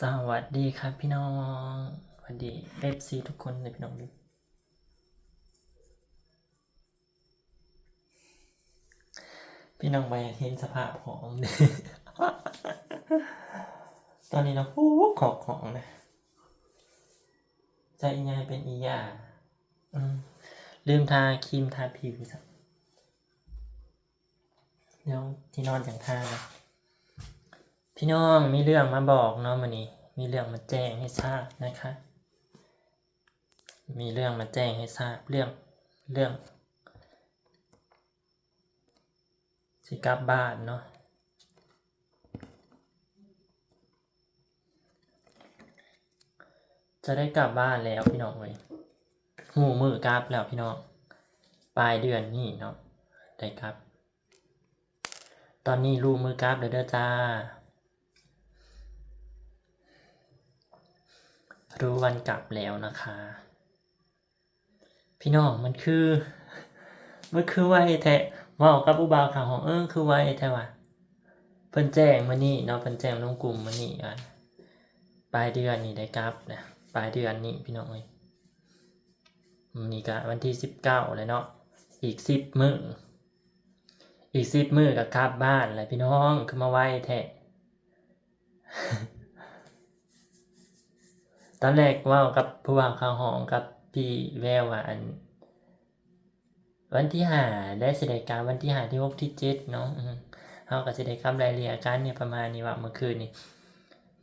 สวัสดีครับพี่น้อง สวัสดี เอฟซี ทุกคนเลยพี่น้องเด้อ พี่น้องบ่อยากเห็นสภาพของ ตอนนี้เนาะ โอ้ ขอกของนะ ใส่อีหยังเป็นอีหยา อืม ลืมทาครีมทาผิวซะ เดี๋ยวที่นอนจั่งทานะ พี่น้องมีเรื่องมาบอกเนาะ มื้อนี้มีเรื่องมาแจ้งให้ทราบนะคะ มีเรื่องมาแจ้งให้ทราบ เรื่อง เรื่อง สิกลับบ้านเนาะ จะได้กลับบ้านแล้วพี่น้องเอ้ย ฮู้มื้อกลับแล้วพี่น้อง ปลายเดือนนี้เนาะ ได้กลับ ตอนนี้ฮู้มื้อกลับแล้วเด้อจ้า รู้วันกลับแล้วนะคะ พี่น้อง มันคือ มันคือไวแท้ เว้ากับผู้บ่าวข้างห้อง เออ คือไวแท้วะ เพิ่นแจ้งมื้อนี้เนาะ เพิ่นแจ้งลงกลุ่มมื้อนี้ว่า ปลายเดือนนี้ได้กลับนะ ปลายเดือนนี้พี่น้องเอ้ย มื้อนี้ก็วันที่สิบเก้าแล้วเนาะ อีกสิบมื้อ อีกสิบมื้อก็กลับบ้านแล้วพี่น้อง คือมาไวแท้ ตอนแรกเว้ากับผู้บ่าวข้างห้องกับพี่แววว่า อัน วันที่ห้าได้สิได้กลับ วันที่ห้า ที่หก ที่เจ็ดเนาะ อืม เฮาก็สิได้กลับไล่เลี่ยกันนี่ ประมาณนี้ เว้าเมื่อคืนนี้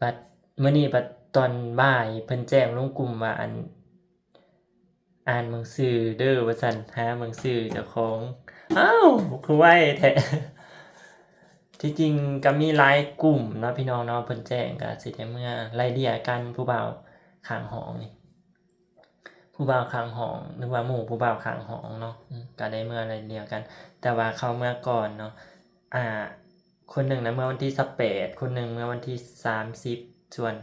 บัดมื้อนี้บัดตอนบ่ายเพิ่นแจ้งลงกลุ่มว่า อัน อ่านหนังสือเด้อว่าซั่น หาหนังสือเจ้าของ อ้าว คือไวแท้ ที่จริงก็มีหลายกลุ่มเนาะพี่น้องเนาะ เพิ่นแจ้งก็สิได้เมือไล่เลี่ยกัน ผู้บ่าวข้างห้องนี่ ผู้บ่าวข้างห้อง หรือว่าหมู่ผู้บ่าวข้างห้องเนาะ อืม ก็ได้เมือไล่เลี่ยกัน แต่ว่าเขาเมือก่อนเนาะ อ่า คนหนึ่งนะเมือวันที่สิบแปด คนหนึ่งเมือวันที่สามสิบ ส่วน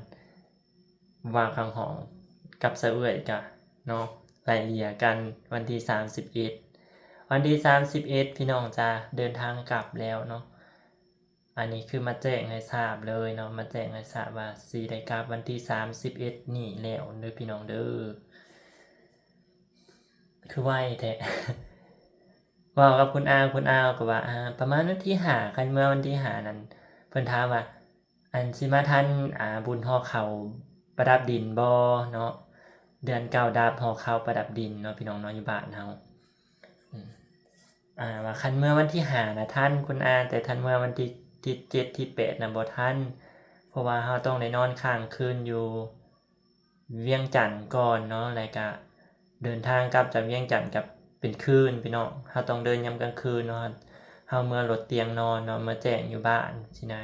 บ่าวข้างห้องกับสาวเอื้อยกะเนาะ ไล่เลี่ยกันวันที่สามสิบเอ็ด วันที่สามสิบเอ็ด พี่น้องจ๋า เดินทางกลับแล้วเนาะ อันนี้คือมาแจ้งให้ทราบเลยเนาะ มาแจ้งให้ทราบว่าสิได้กลับวันที่สามสิบเอ็ดนี้แล้วเด้อพี่น้องเด้อ คือไวแท้ เว้ากับคุณอาว คุณอาวก็ว่า อ่า ประมาณวันที่ห้า คันเมือวันที่ห้านั้น เพิ่นถามว่า อัน สิมาทัน อ่า บุญห่อข้าวประดับดินบ่เนาะ เดือนเก้าดับห่อข้าวประดับดินเนาะพี่น้องเนาะ อยู่บ้านเฮา อืม อ่า ว่าคันเมือวันที่ห้านะทันคุณอา แต่คันเมือวันที่ ที่เจ็ด ที่แปดนะบ่ทัน เพราะว่าเฮาต้องได้นอนค้างคืนอยู่เวียงจันทน์ก่อนเนาะ แล้วกะเดินทางกลับจากเวียงจันทน์กะเป็นคืนพี่น้อง เฮาต้องเดินยามกลางคืนเนาะ เฮาเมือรถเตียงนอนเนาะ เมือแจ้งอยู่บ้านซี้นะ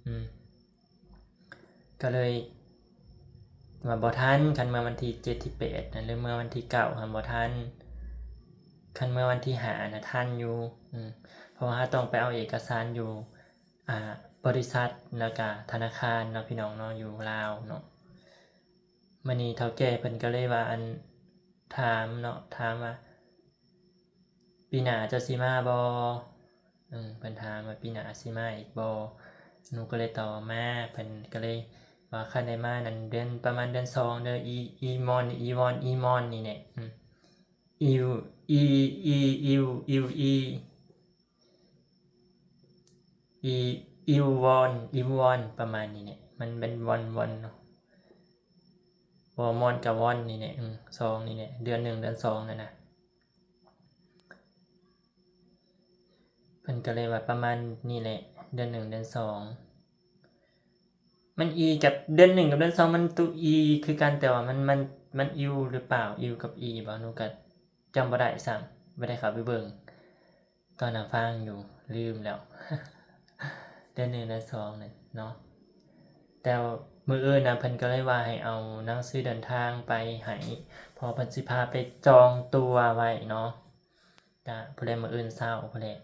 อืม ก็เลยว่าบ่ทัน คันเมือวันที่เจ็ด ที่แปดนะ หรือเมือวันที่เก้าหั้นบ่ทัน คันเมือวันที่ห้านะทันอยู่ อืม เพราะว่าเฮาต้องไปเอาเอกสารอยู่ อ่า บริษัท แล้วกะธนาคารเนาะพี่น้องเนาะ อยู่ลาวเนาะ มื้อนี้เฒ่าแก่เพิ่นก็เลยว่า อัน ถามเนาะ ถามว่า ปีหน้าเจ้าสิมาบ่ อืม เพิ่นถามว่าปีหน้าสิมาอีกบ่ หนูก็เลยตอบมา เพิ่นก็เลยว่าคันได้มานั่นเดือน ประมาณเดือนสองเด้อ อี อีมอน อีวอน อีมอนนี่แหละ อืม อิว อี อี อิว อิว อี อี อิววอน อิววอน ประมาณนี้แหละ มันเป็นวอน วอนเนาะ วอมอนกับวอนนี่แหละ อืม สองนี่แหละ เดือนหนึ่ง เดือนสองนั่นนะ เพิ่นก็เลยว่าประมาณนี้แหละ เดือนหนึ่ง เดือนสอง มันอีกับเดือนหนึ่งกับเดือนสอง มันตุอีคือกัน แต่ว่ามัน มัน มันอิวหรือเปล่า อิวกับอีบ่ หนูก็จำบ่ได้ซ้ำ บ่ได้เข้าไปเบิ่ง ตอนนั้นฟังอยู่ ลืมแล้ว เดือนหนึ่ง เดือนสองนั่นเนาะ แต่มื้ออื่นน่ะ เพิ่นก็เลยว่าให้เอาหนังสือเดินทางไปให้ เพราะเพิ่นสิพาไปจองตั๋วไว้เนาะ กะพุ้นแหละ มื้ออื่นเช้าพุ้นแหละ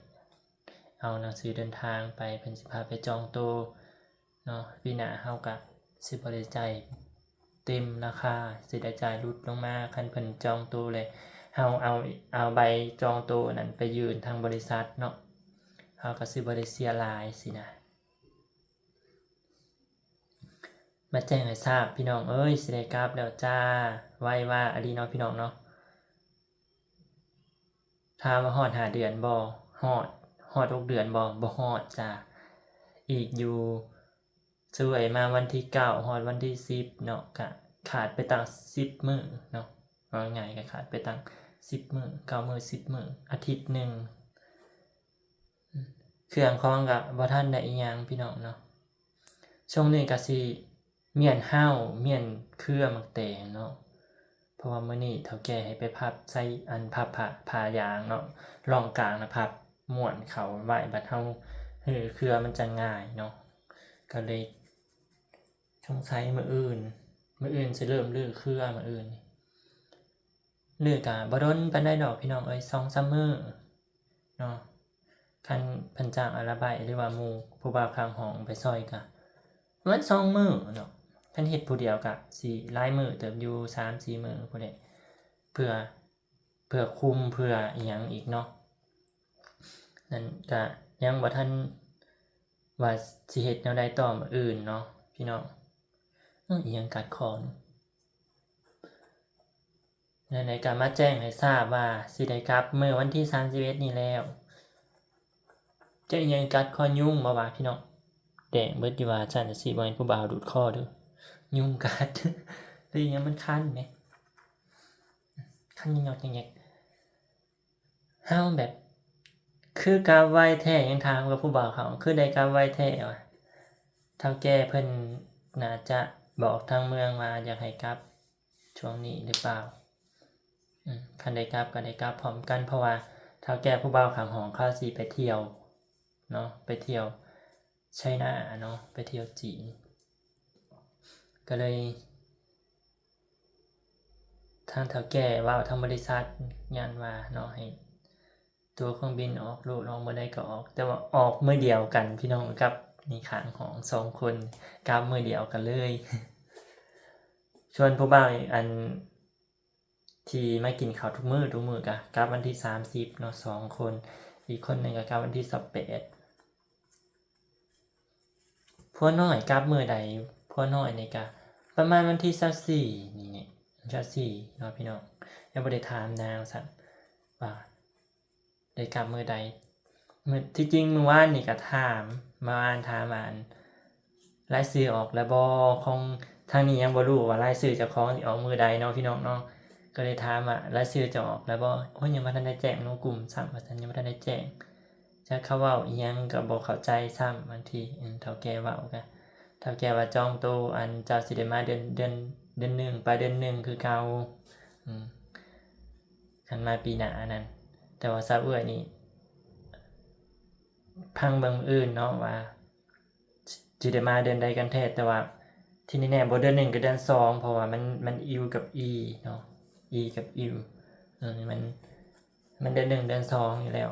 เอาหนังสือเดินทางไป เพิ่นสิพาไปจองตั๋วเนาะ ปีหน้าเฮากะสิบ่ได้จ่ายเต็มราคา สิได้จ่ายหลุดลงมา คันเพิ่นจองตั๋วแล้ว เฮาเอา เอาใบจองตั๋วนั้นไปยื่นทางบริษัทเนาะ เฮากะสิบ่ได้เสียหลายซี้นะ. ມາແຈ້ງໃຫ້ຊາບພີ່ນ້ອງເອີຍ ຊິໄດ້ກັບແລ້ວຈ້າ. ໄວວາອີ່ຫຼີເນາະພີ່ນ້ອງເນາະ. ຖາມວ່າຮອດຫ້າເດືອນບໍ່? ຮອດ. ຮອດຫົກເດືອນບໍ່? ບໍ່ຮອດຈ້າ. ອີກຢູ່ ສວຍມາວັນທີເກົ້າ ຮອດວັນທີສິບເນາະ ກະຂາດໄປຕັ້ງສິບມື້ເນາະ. ເວົ້າງ່າຍໆ ກະຂາດໄປຕັ້ງສິບມື້ ເກົ້າມື້ ສິບມື້ ອາທິດໜຶ່ງ. ເຄື່ອງຂອງກະບໍ່ທັນໄດ້ອີ່ຫຍັງພີ່ນ້ອງເນາະ. ຊ່ວງນີ້ກະຊິມ້ຽນເຫົ່າ ມ້ຽນເຄືອໝາກແຕງເນາະ. ເພາະວ່າມື້ນີ້ເຖົ້າແກ່ໃຫ້ໄປພັບໃສ່ ອັນ ພັບຜ້າ ຜ້າຢາງເນາະ ຮ່ອງກາງນະ ພັບມ້ວນເຂົ້າໄວ້ ບັດເຮົາຮື້ເຄືອມັນຈະງ່າຍເນາະ. ກໍເລີຍ ສົງໄສມື້ອື່ນ ມື້ອື່ນຊິເລີ່ມຮື້ເຄືອ ມື້ອື່ນນີ້ ຮື້ກະບໍ່ດົນປານໃດດອກພີ່ນ້ອງເອີຍ ສອງສາມມື້ເນາະ. ຄັນເພິ່ນຈ້າງອາລະໄບ ຫຼືວ່າໝູ່ຜູ້ບ່າວຂ້າງຫ້ອງໄປຊ່ອຍກະປະມານສອງມື້ເນາະ. ຄັນເຮັດຜູ້ດຽວກະຊິຫຼາຍມື້ເຕີບຢູ່ ສາມສີ່ມື້ພຸ້ນແຫຼະ ເພື່ອ ເພື່ອຄຸມ ເພື່ອອີ່ຫຍັງອີກເນາະ. ນັ້ນກະຍັງບໍ່ທັນວ່າຊິເຮັດແນວໃດຕໍ່ມື້ອື່ນເນາະພີ່ນ້ອງ. ເອີ ອີ່ຫຍັງກັດຄໍນີ້? ແນວໃດກໍມາແຈ້ງໃຫ້ຊາບວ່າຊິໄດ້ກັບມື້ວັນທີສາມສິບເອັດນີ້ແລ້ວ. ຈັກອີ່ຫຍັງກັດຄໍຍຸງບໍ່ວະພີ່ນ້ອງ? ແດງເບິດຢູ່ວ່າຊັ້ນ ຊິບໍ່ແມ່ນຜູ້ບ່າວດູດຄໍເດີ້ ຍຸງກັດ ຫຼືອີ່ຫຍັງມັນຄັນແໝ ຄັນຍອກໆແຍກໆ. ເຮົາແບບ ຄືກັບໄວແທ້ ຍັງຖາມກັບຜູ້ບ່າວເຂົາ ຄືໄດ້ກັບໄວແທ້ວະ. ເຖົ້າແກ່ເພິ່ນໜ້າຈະບອກທາງເມືອງວ່າຢາກໃຫ້ກັບຊ່ວງນີ້ຫຼືເປົ່າ. ອືມ ຄັນໄດ້ກັບກໍໄດ້ກັບພ້ອມກັນ ເພາະວ່າເຖົ້າແກ່ຜູ້ບ່າວຂ້າງຫ້ອງເຂົາຊິໄປທ່ຽວເນາະ ໄປທ່ຽວໄຊນາເນາະ ໄປທ່ຽວຈີນ. ກໍເລີຍ ທາງເຖົ້າແກ່ເວົ້າທາງບໍລິສັດ ຢ້ານວ່າເນາະ ໃຫ້ຕົ໋ວເຄື່ອງບິນອອກ ໂລດອອກມື້ໃດກໍອອກ ແຕ່ວ່າອອກມື້ດຽວກັນພີ່ນ້ອງ ກັບນີ້ ຂ້າງຫ້ອງສອງຄົນ ກັບມື້ດຽວກັນເລີຍ. ສ່ວນຜູ້ບ່າວອີກອັນ ທີ່ມາກິນເຂົ້າທຸກມື້ ທຸກມື້ກະກັບວັນທີສາມສິບເນາະ ສອງຄົນ ອີກຄົນໜຶ່ງກະກັບວັນທີຊາວແປດ. ຜົວນ້ອຍກັບມື້ໃດ? ຜົວນ້ອຍນີ້ກະປະມານວັນທີຊາວສີ່ນີ້ ຊາວສີ່ເນາະພີ່ນ້ອງ. ຍັງບໍ່ໄດ້ຖາມນາງຊ້ຳວ່າໄດ້ກັບມື້ໃດ. ມື້ ທີ່ຈິງມື້ວານນີ້ກະຖາມ ເມື່ອວານຖາມວ່າ ລາຍຊື່ອອກແລ້ວບໍ່? ຂອງທາງນີ້ຍັງບໍ່ຮູ້ວ່າລາຍຊື່ເຈົ້າຂອງຊິອອກມື້ໃດເນາະພີ່ນ້ອງເນາະ. ກໍເລີຍຖາມວ່າ ລາຍຊື່ເຈົ້າອອກແລ້ວບໍ່? ໂອ້ຍ ຍັງບໍ່ທັນໄດ້ແຈ້ງລົງກຸ່ມຊ້ຳວ່າຊັ້ນ ຍັງບໍ່ທັນໄດ້ແຈ້ງ. ຈັກເຂົາເວົ້າອີ່ຫຍັງກໍບໍ່ເຂົ້າໃຈຊ້ຳ. ບາງທີ ອືມ ເຖົ້າແກ່ເວົ້າກະ ເຖົ້າແກ່ວ່າຈອງໂຕ ອັນ ເຈົ້າຊິໄດ້ມາເດືອນ ເດືອນ ເດືອນໜຶ່ງ ປາຍເດືອນໜຶ່ງຄືເກົ່າ. ອືມ ຄັນມາປີໜ້ານັ້ນ. ແຕ່ວ່າຊາວເອື້ອຍນີ້ ຟັງເບິ່ງມື້ອື່ນເນາະວ່າ ຊິໄດ້ມາເດືອນໃດກັນແທ້ ແຕ່ວ່າທີ່ແນ່ໆ ບໍ່ເດືອນໜຶ່ງກໍເດືອນສອງ ເພາະວ່າມັນ ມັນອິວກັບອີເນາະ ອີກັບອິວ ເອີ ມັນ ມັນເດືອນໜຶ່ງເດືອນສອງຢູ່ແລ້ວ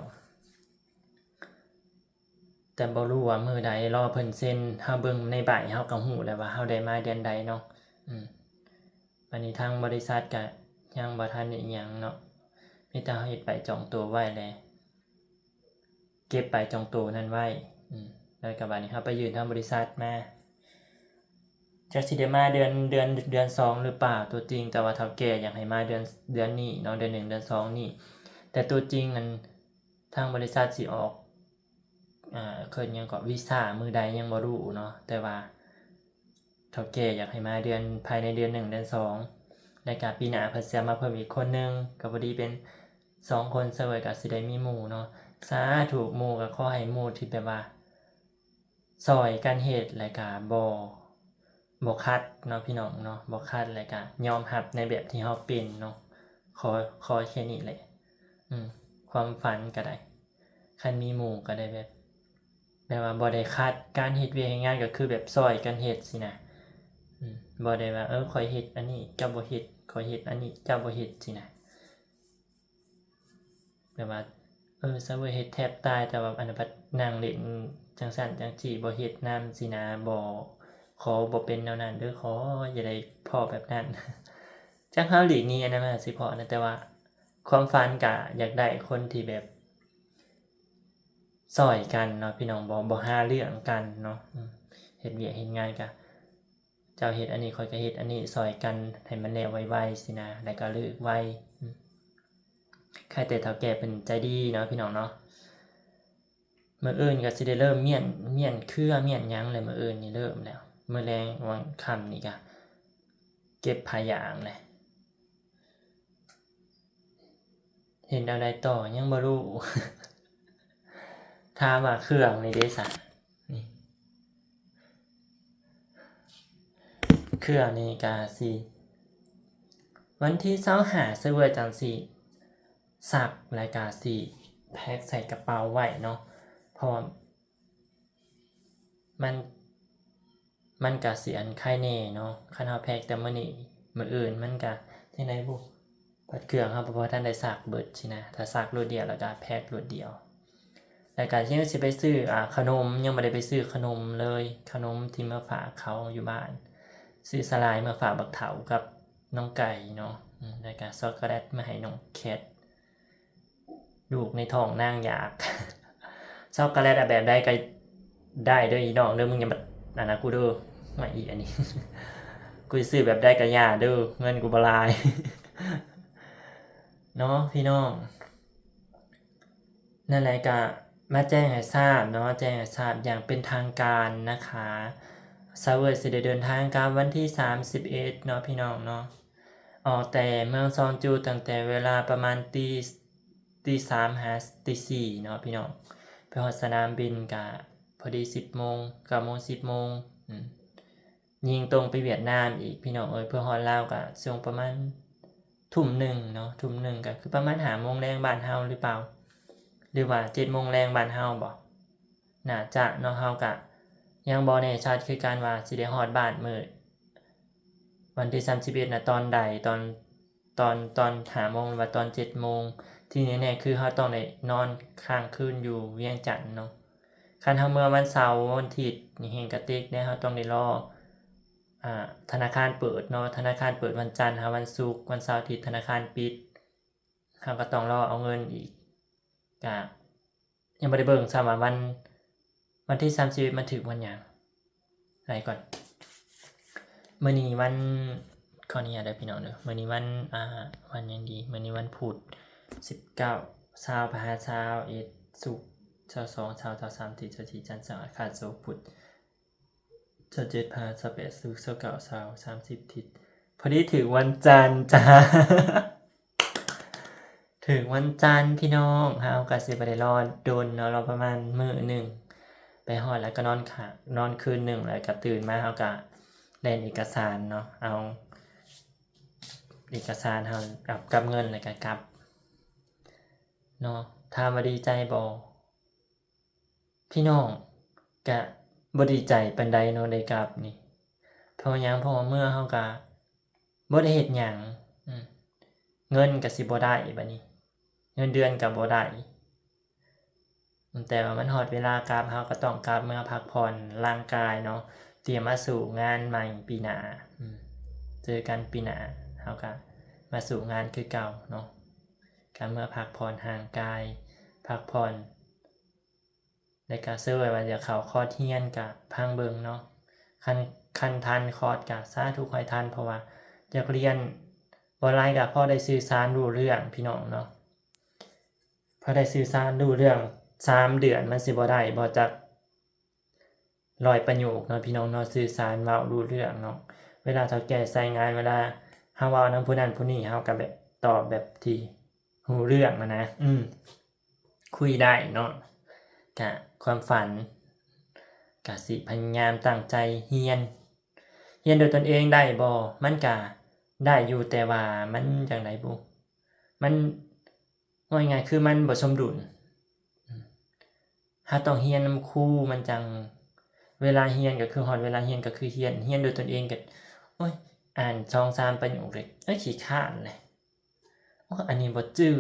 ແຕ່ບໍ່ຮູ້ວ່າມື້ໃດ ລໍເພິ່ນເຊັນ. ເຮົາເບິ່ງໃນໃບເຮົາກໍຮູ້ແລ້ວວ່າເຮົາໄດ້ມາເດືອນໃດເນາະ. ອືມ ບາດນີ້ທາງບໍລິສັດກະຍັງບໍ່ທັນໄດ້ອີ່ຫຍັງເນາະ ມີແຕ່ເຮົາເຮັດໃບຈອງໂຕໄວ້ແຫຼະ ເກັບໃບຈອງໂຕນັ້ນໄວ້. ອືມ ແລ້ວກະບາດນີ້ເຮົາໄປຍື່ນທາງບໍລິສັດມາ ຈັກຊິໄດ້ມາເດືອນ ເດືອນ ເດືອນສອງຫຼືເປົ່າຕົວຈິງ ແຕ່ວ່າເຖົ້າແກ່ຢາກໃຫ້ມາເດືອນ ເດືອນນີ້ເນາະ ເດືອນໜຶ່ງເດືອນສອງນີ້ ແຕ່ຕົວຈິງນັ້ນ ທາງບໍລິສັດຊິອອກ ອ່າ ເອີ້ນຫຍັງເກາະ ວີຊາມື້ໃດຍັງບໍ່ຮູ້ເນາະ ແຕ່ວ່າເຖົ້າແກ່ຢາກໃຫ້ມາເດືອນ ພາຍໃນເດືອນໜຶ່ງເດືອນສອງ ແລ້ວກະປີໜ້າເພິ່ນຊິເອົາມາເພີ່ມອີກຄົນໜຶ່ງ ກໍພໍດີເປັນສອງຄົນ ຊາວເອື້ອຍກໍຊິໄດ້ມີໝູ່ເນາະ. ສາທຸ ໝູ່ກໍຂໍໃຫ້ໝູ່ທີ່ແບບວ່າ ຊ່ອຍກັນເຮັດ ແລ້ວກະບໍ່ ບໍ່ຂັດເນາະພີ່ນ້ອງເນາະ ບໍ່ຂັດ ແລ້ວກະຍອມຮັບໃນແບບທີ່ເຮົາເປັນເນາະ. ຂໍ ຂໍແຄ່ນີ້ແຫຼະ. ອືມ ຄວາມຝັນກໍໄດ້ ຄັນມີໝູ່ກໍໄດ້ແບບ ແບບວ່າບໍ່ໄດ້ຂັດ ການເຮັດວຽກເຮັດງານກໍຄືແບບຊ່ອຍກັນເຮັດຊີ້ນະ. ອືມ ບໍ່ໄດ້ວ່າ ເອີ ຂ້ອຍເຮັດອັນນີ້ ເຈົ້າບໍ່ເຮັດ ຂ້ອຍເຮັດອັນນີ້ ເຈົ້າບໍ່ເຮັດຊີ້ນະ. ແບບວ່າ ເອີ ຊາວເອື້ອຍເຮັດແທບຕາຍ ແຕ່ວ່າອັນນັ້ນພັດນັ່ງຫຼິ້ນຈັ່ງຊັ້ນຈັ່ງຊີ້ ບໍ່ເຮັດນຳຊີ້ນະ. ບໍ່ ຂໍບໍ່ເປັນແນວນັ້ນເດີ້ ຂໍຢ່າໄດ້ພໍ້ແບບນັ້ນ. ຈັກເຮົາຫຼີກໜີອັນນັ້ນມາຊິພໍ້ນະ ແຕ່ວ່າຄວາມຝັນກະຢາກໄດ້ຄົນທີ່ແບບຊ່ອຍກັນເນາະພີ່ນ້ອງ ບໍ່ ບໍ່ຫາເລື່ອງກັນເນາະ. ອືມ ເຮັດວຽກເຮັດງານກະ ເຈົ້າເຮັດອັນນີ້ ຂ້ອຍກໍເຮັດອັນນີ້ ຊ່ອຍກັນໃຫ້ມັນແລ້ວໄວໆ ຊີ້ນະ ແລ້ວກໍເລີກໄວ. ອືມ ໃຄແຕ່ເຖົ້າແກ່ເພິ່ນໃຈດີເນາະ ພີ່ນ້ອງເນາະ. ມື້ອື່ນກໍຊິໄດ້ເລີ່ມມ້ຽນ ມ້ຽນເຄືອ ມ້ຽນຫຍັງແຫຼະ. ມື້ອື່ນນີ້ເລີ່ມແລ້ວ ມື້ແລງຫວ່າງຄ່ຳນີ້ກໍເກັບຜ້າຢາງແຫຼະ. ເຮັດແນວໃດຕໍ່ຍັງບໍ່ຮູ້. ຖາມວ່າເຄື່ອງນີ້ເດ້ຊະ ນີ້ ເຄື່ອງນີ້ກະຊິ ວັນທີຊາວຫ້າ ຊາວຫົກ ຈັ່ງຊິຊັກ ແລ້ວກະຊິແພັກໃສ່ກະເປົາໄວ້ເນາະ ເພາະວ່າ ມັນ ມັນກະຊິອັນໄຄແນ່ເນາະ ຄັນເຮົາແພັກແຕ່ມື້ນີ້ ມື້ອື່ນມັນກະຈັ່ງໃດບຸ ບັດເຄື່ອງເຮົາບໍ່ທັນໄດ້ຊັກເບິດຊີ້ນະ. ຖ້າຊັກໂລດດຽວແລ້ວກະແພັກໂລດດຽວ. ແລ້ວກະຍັງຊິໄປຊື້ ອາ ຂະໜົມ ຍັງບໍ່ໄດ້ໄປຊື້ຂະໜົມເລີຍ ຂະໜົມທີ່ມາຝາກເຂົາຢູ່ບ້ານ ຊື້ສາຫຼ່າຍມາຝາກບັກເຖົ້າກັບນ້ອງໄກ່ເນາະ ອືມ ແລ້ວກະຊັອກໂກແລັດມາໃຫ້ນ້ອງແຄດ. ລູກໃນທ້ອງນາງຢາກຊັອກໂກແລັດ ອະ ແບບໃດກໍໄດ້ເດີ້ ອີນ້ອງເດີ້ ມຶງຢ່າມາອັນນັ້ນກູເດີ້ ມາອີອັນນີ້ ກູຊິຊື້ແບບໃດກໍຢ່າເດີ້ ເງິນກູບໍ່ຫຼາຍເນາະ ພີ່ນ້ອງ. ນັ້ນແຫຼະ ກະມາແຈ້ງໃຫ້ຊາບເນາະ ແຈ້ງໃຫ້ຊາບຢ່າງເປັນທາງການນະຄະ ຊາວເວີດຊິໄດ້ເດີນທາງກັບວັນທີສາມສິບເອັດເນາະ ພີ່ນ້ອງເນາະ. ອອກແຕ່ເມືອງຊອງຈູຕັ້ງແຕ່ເວລາປະມານຕີ ຕີສາມຫາຕີສີ່ເນາະ ພີ່ນ້ອງ ໄປຮອດສະໜາມບິນກະພໍດີສິບໂມງ ເກົ້າໂມງ ສິບໂມງ ອືມ ຍິງຕົງໄປຫວຽດນາມອີກ ພີ່ນ້ອງເອີຍ. ເພື່ອຮອດລາວກະຊ່ວງປະມານທຸ່ມໜຶ່ງເນາະ ທຸ່ມໜຶ່ງ ກະຄືປະມານຫ້າໂມງແລງບ້ານເຮົາຫຼືເປົ່າ ຫຼືວ່າເຈັດໂມງແລງບ້ານເຮົາບໍ? ໜ້າຈະເນາະ ເຮົາກະຍັງບໍ່ແນ່ຊັດຄືກັນວ່າຊິໄດ້ຮອດບ້ານມື້ວັນທີສາມສິບເອັດນະ ຕອນໃດ ຕອນ ຕອນ ຕອນຫ້າໂມງ ຫຼືວ່າຕອນເຈັດໂມງ. ທີ່ແນ່ໆຄືເຮົາຕ້ອງໄດ້ນອນຄ້າງຄືນຢູ່ວຽງຈັນເນາະ. ຄັນເຮົາເມືອວັນເສົາ ວັນອາທິດນີ້ແຮ່ງກະຕິກແດ່ ເຮົາຕ້ອງໄດ້ລໍ ອາ ທະນາຄານເປີດເນາະ ທະນາຄານເປີດວັນຈັນຫາວັນສຸກ ວັນເສົາອາທິດທະນາຄານປິດ ເຮົາກໍຕ້ອງລໍເອົາເງິນອີກ ກະ ຍັງບໍ່ໄດ້ເບິ່ງຊ້ຳວ່າວັນ ວັນທີສາມສິບເອັດມັນຖືກວັນຫຍັງ. ໄລ່ກ່ອນ ມື້ນີ້ວັນ ຂໍອະນຸຍາດເດີພີ່ນ້ອງເດີ ມື້ນີ້ວັນ ອ່າ ວັນຫຍັງດີ ມື້ນີ້ວັນພຸດ ສິບເກົ້າ ຊາວ ພະຫັດ ຊາວເອັດ ສຸກ ຊາວສອງ ຊາວ ຊາວສາມ ອາທິດ ຊາວສີ່ ຈັນ ຊາວອັງຄານ ຊາວພຸດ ຊາວເຈັດ ພະຫັດ ຊາວແປດ ສຸກ ຊາວເກົ້າ ຊາວ ສາມສິບ ອາທິດ ພໍດີຖືກວັນຈັນຈ້າ. ຖືກວັນຈັນພີ່ນ້ອງ ເຮົາກໍຊິບໍ່ໄດ້ລໍດົນເນາະ ລໍປະມານມື້ໜຶ່ງ ໄປຮອດແລ້ວກໍນອນຄ້າງ ນອນຄືນໜຶ່ງ ແລ້ວກໍຕື່ນມາເຮົາກໍແລ່ນເອກະສານເນາະ ເອົາເອກະສານເຮົາກັບ ກັບເງິນ ແລ້ວກໍກັບເນາະ. ຖາມວ່າດີໃຈບໍ່? ພີ່ນ້ອງກະບໍ່ດີໃຈປານໃດເນາະ ໄດ້ກັບນີ້. ເພາະຫຍັງ? ເພາະວ່າເມືອເຮົາກະບໍ່ໄດ້ເຮັດຫຍັງ ອືມ ເງິນກະຊິບໍ່ໄດ້ບາດນີ້ ເງິນເດືອນກະບໍ່ໄດ້. ແຕ່ວ່າມັນຮອດເວລາກັບ ເຮົາກະຕ້ອງກັບເມືອພັກຜ່ອນຮ່າງກາຍເນາະ ຕຽມມາສູ້ງານໃໝ່ປີໜ້າ ອືມ ເຈີກັນປີໜ້າ ເຮົາກະມາສູ້ງານຄືເກົ່າເນາະ. ກະເມືອພັກຜ່ອນຮ່າງກາຍ ພັກຜ່ອນ ແລ້ວກະເຊີວ່າຢາກເຂົ້າຄອດຮຽນກະຟັງເບິ່ງເນາະ. ຄັນ ຄັນທັນຄອດກະສາທຸໃຫ້ທັນ ເພາະວ່າຢາກຮຽນບໍ່ຫຼາຍກະພໍໄດ້ສື່ສານຮູ້ເລື່ອງພີ່ນ້ອງເນາະ. ພໍໄດ້ສື່ສານຮູ້ເລື່ອງ ສາມເດືອນມັນຊິບໍ່ໄດ້ບໍ່ຈັກຮ້ອຍປະໂຫຍກເນາະ ພີ່ນ້ອງເນາະ ສື່ສານເວົ້າຮູ້ເລື່ອງເນາະ. ເວລາເຖົ້າແກ່ໃສ່ງານ ເວລາເຮົາເວົ້ານຳຜູ້ນັ້ນຜູ້ນີ້ ເຮົາກະແບບຕອບແບບທີ່ຮູ້ເລື່ອງຫັ້ນນະ ອືມ ຄຸຍໄດ້ເນາະ. ກະຄວາມຝັນ ກະຊິພະຍາຍາມຕັ້ງໃຈຮຽນ ຮຽນໂດຍຕົນເອງໄດ້ບໍ່? ມັນກະໄດ້ຢູ່ ແຕ່ວ່າມັນຈັ່ງໃດບຸ ມັນ ເວົ້າງ່າຍໆຄືມັນບໍ່ສົມດຸນ. ເຮົາຕ້ອງຮຽນນຳຄູ ມັນຈັ່ງ ເວລາຮຽນກະຄືຮອດ ເວລາຮຽນກະຄືຮຽນ ຮຽນໂດຍຕົນເອງກະ ໂອ້ຍ ອ່ານສອງສາມປະໂຫຍກເລີຍ ເອີຍ ຂີ້ຄ້ານແຫຼະ ໂອ້ຍ ອັນນີ້ບໍ່ຈື່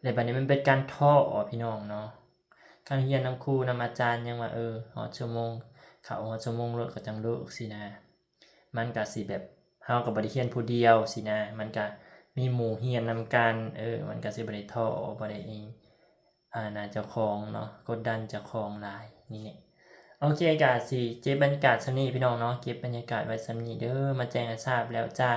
ແລ້ວບາດນີ້ມັນເປັນການທໍ້ພີ່ນ້ອງເນາະ. ການຮຽນນຳຄູນຳອາຈານຍັງວ່າ ເອີ ຮອດຊົ່ວໂມງ ເຂົ້າຮອດຊົ່ວໂມງແລ້ວກະຈັ່ງເລີກຊີ້ນະ. ມັນກະຊິແບບ ເຮົາກະບໍ່ໄດ້ຮຽນຜູ້ດຽວຊີ້ນະ ມັນກະມີໝູ່ຮຽນນຳກັນ ເອີ ມັນກະຊິບໍ່ໄດ້ທໍ້ ບໍ່ໄດ້ ອັນນະ ເຈົ້າຂອງເນາະ ກົດດັນເຈົ້າຂອງຫຼາຍນີ້ແຫຼະ. ໂອເຄ ກະຊິເກັບບັນຍາກາດສ່ຳນີ້ພີ່ນ້ອງເນາະ ເກັບບັນຍາກາດໄວ້ສ່ຳນີ້ເດີ ມາແຈ້ງໃຫ້ຊາບແລ້ວຈ້າ.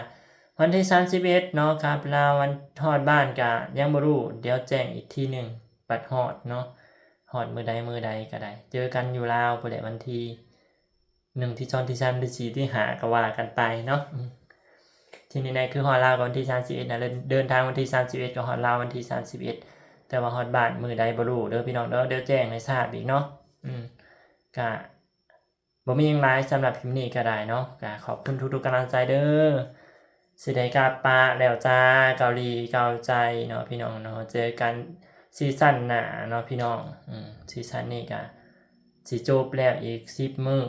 ວັນທີສາມສິບເອັດເນາະ ກັບລາວ ວັນຮອດບ້ານກະຍັງບໍ່ຮູ້ ດຽວແຈ້ງອີກທີໜຶ່ງ ບັດຮອດເນາະ ຮອດມື້ໃດມື້ໃດກະໄດ້ ເຈີກັນຢູ່ລາວພຸ້ນແຫຼະ ວັນທີໜຶ່ງ ທີສອງ ທີສາມ ທີສີ່ ທີຫ້າ ກະວ່າກັນໄປເນາະ. ທີ່ແນ່ໆຄືຮອດລາວກະວັນທີສາມສິບເອັດນະ ເດີນທາງວັນທີສາມສິບເອັດ ກະຮອດລາວວັນທີສາມສິບເອັດ ແຕ່ວ່າຮອດບ້ານມື້ໃດບໍ່ຮູ້ເດີພີ່ນ້ອງເດີ ດຽວແຈ້ງໃຫ້ຊາບອີກເນາະ. ອືມ ກະບໍ່ມີຫຍັງຫຼາຍ ສຳລັບຄລິບນີ້ກະໄດ້ເນາະ ກະຂອບຄຸນທຸກໆກຳລັງໃຈເດີ. ຊິໄດ້ກັບປະແລ້ວຈ້າ ເກົາຫຼີເກົາໃຈເນາະພີ່ນ້ອງເນາະ ເຈີກັນຊີຊັນໜ້າເນາະພີ່ນ້ອງ. ອືມ ຊີຊັນນີ້ກະຊິຈົບແລ້ວອີກສິບມື້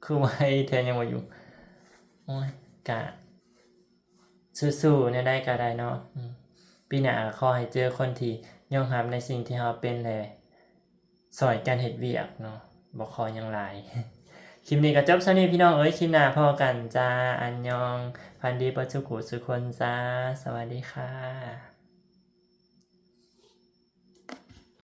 ຄືໄວແທ້ ຍັງວ່າຢູ່. ໂອ້ຍ ກະ ສູ້ໆແນວໃດກະໄດ້ເນາະ. ອືມ ປີໜ້າກະຂໍໃຫ້ເຈີຄົນທີ່ຍອມຮັບໃນສິ່ງທີ່ເຮົາເປັນ ແລະ ຊ່ອຍກັນເຮັດວຽກເນາະ ບໍ່ຂໍຫຍັງຫຼາຍ. ຄລິບນີ້ກະຈົບສ່ຳນີ້ພີ່ນ້ອງເອີຍ ຄລິບໜ້າພໍ້ກັນຈ້າ ອັນຍອງ ຝັນດີເບິດສູ່ຜູ້ສູ່ຄົນຈ້າ ສະຫວັດດີຄ່ະ.